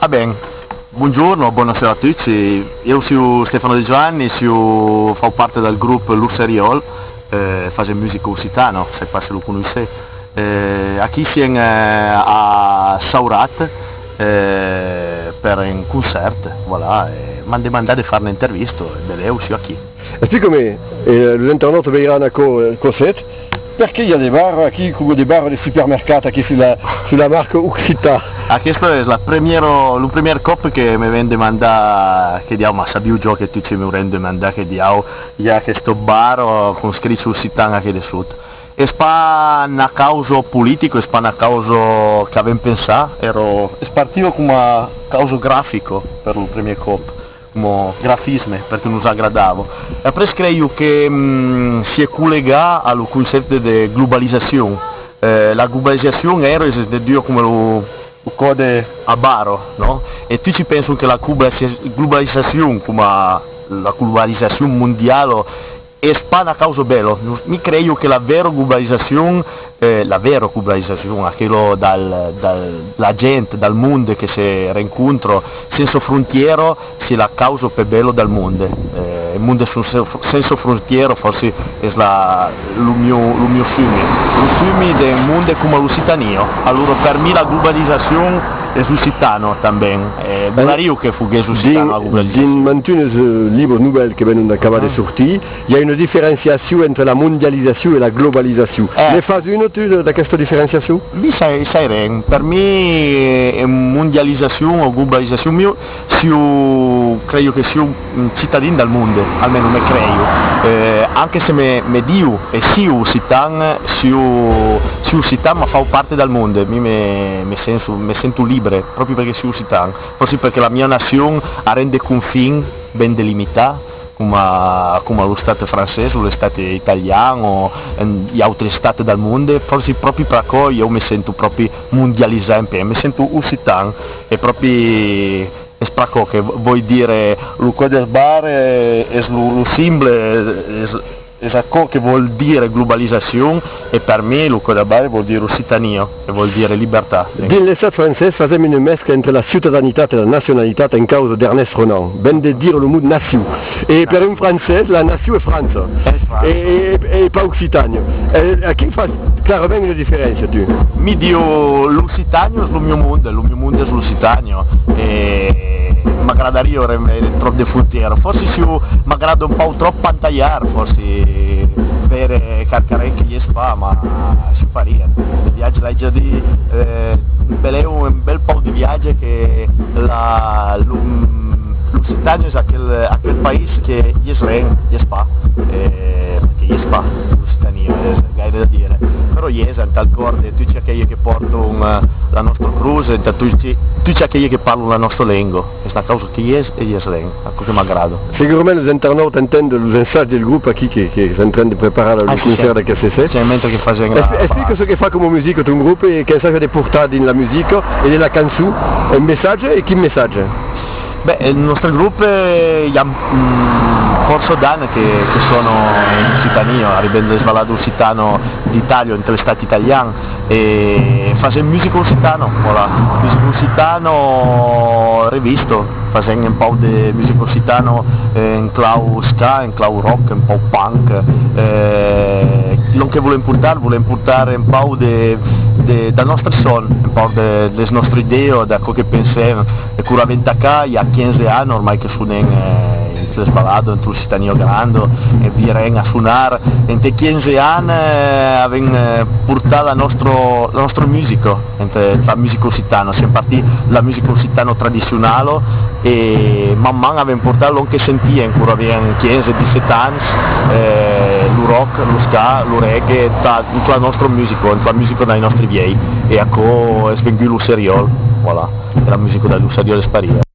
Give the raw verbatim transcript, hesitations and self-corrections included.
Ah ben, bonjorno, bonasera a tuti. Ieu siu Stefano De Giovanni, siu, fau part dal grop L'Urseriol, eh, fase musica occitana, sai pas se lo conoissètz. Eh, aquí siem, eh, a Saurat, eh, per un concèrt, voilà, e m'an demandat de far una intervista, e belèu siu aquí. Explica'm, eh, los internautas veiràn aquò, eh, cossèt, perqué i a de bar aquí, coma de bar de supermercat aquí sus la, sus la marca Occitan? Aquesta es la premiera, lo premier còp que me ven demandar, que diau, ma sabiu jo que tuti m'aurén demandat, que diau, i a aquesta bar, eh, con scrich Occitan aquí dessot. Es pas una causa politica, es pas una causa qu'avem pensat, èra, es partiu coma causa grafica per lo premier còp, coma grafisme, perque nos agradava. E après crèiu que, mm, si es collegat a lo concèpte de globalizacion. Eh, la globalizacion èra, es de dire coma lo, lo còde a barra, non? E tuti pensan que la globaliza-, globalizacion, coma la globalizacion mondiala, es pas una causa bèla. Mi crèiu que la vèra globalizacion, eh, la vèra globalizacion, aquela dal, dal, la gent, dal monde que se rencontra sensa frontiera, es la causa pus bèla dal monde. Eh, un monde sensa, sensa frontiera, fòrça es la, lo miu, lo miu sumi. Lo sumi d'un monde coma l'Occitània. Alora, per mi, la globalizacion es occitana, tanben. Eh, voldriu que foguès occitana la globalizacion. Dins, dins mantunes, eh, libres novèls que venon d'acabar de sortir, i a una diferenciacion entre la mondializacion e la globalizacion. Eh. Ne fas una, tu, de, d'aquesta diferenciacion? Mi sai, sai ren. Per mi, eh, mondializacion o globalizacion, mi siu, crèiu que siu un citadin dal monde, almeno me crèiu. Eh, anche se me, me diu, e siu occitan, siu, siu occitan, ma fau part dal monde, mi me, me sentu, me sentu libre, pròpi perque siu occitan, pròpi perque la mia nacion a ren de confin ben delimitat, coma, coma lo stat francés o l'estat italian o en, i autres stats dal monde, fòrça pròpi per aquò ieu me sentu pròpi mondializat un pè, me sentu occitan, e pròpi es per aquò que vòi dire lo còde a barra, eh, es lo, lo simble, es, es aquò que vòl dire globalizacion, e per mi lo còde a barra vòl dire Occitània, e vòl dire libertat. Dins l'estat francés fasèm una mescla entre la ciutadanitat e la nacionalitat en causa d'Ernest Renan, ven de dire lo mot nacion. E per un francés, la nacion es França. Es França. E, e, e pas Occitània. E aquí fas clarament una diferéncia, tu. Mi diu, l'Occitània es lo miu monde, lo miu monde es l'Occitània. E m'agradaria ren veire tròp de frontiera. Fòrça siu, m'agrada un pauc tròp pantalhar, fòrça veire qualquarren que i es pas, ma siu parièr. De viatge, l'ai ja dit, eh, belèu un bèl pauc de viatge que la, lo, l'Occitània es aquel, aquel país que i es ren, i es pas, eh, que i es pas, l'Occitània, es gaire de dire. Però i es, entà lo còr de tuti aquelhi que pòrtan, eh, la nòstra crotz, entà tuti, tuti aquelhi que parlan la nòstra lenga. Es una causa que i es e i es ren, aquò que m'agrada. Segurament los internautas entendon los ensags del grop aquí que, que es en tren de preparar lo concèrt d'aqueste set. Ah, sí, sí. Mentre que fasèm la... Explica çò que fa coma musica ton grop e qu'ensaja de portar dins la musica e de la cançon, un messatge e quin messatge? Ben, el nòstre grop, eh, i a, mm, fòrça d'annadas que, que sòna en Occitània, arribèm de las valadas occitanas d'Itàlia, entre l'estat italian, e fasèm musica occitana, voilà, musica occitana revista, fasèm un pauc de musica occitana en clau ska, en clau rock, un pauc punk, eh, l'ont que volèm portar, volèm portar un pauc de, de, dal nòstre sòn, un pauc de, de las nòstras idèas, d'aquò que pensèm. E quora avèm tacat, i a quinze ans, ormai que sonèm, eh, entre las valadas, entre l'Occitània granda, e virèm a sonar. Entre quinze ans, eh, avèm, eh, portat la nòstra, la nòstra musica, entre la musica occitana. Sèm partits la musica occitana tradicionala, e man man avèm portat l'ont que sentiam, quora avèm quinze, dètz-sèt ans, eh, lo rock, lo ska, lo reggae, entà, entà la nòstra musica, entà la musica dai nòstri vièlhs. E aquò es vengut l'Occeriòl, voilà, la musica de l'Occeriòl es parida.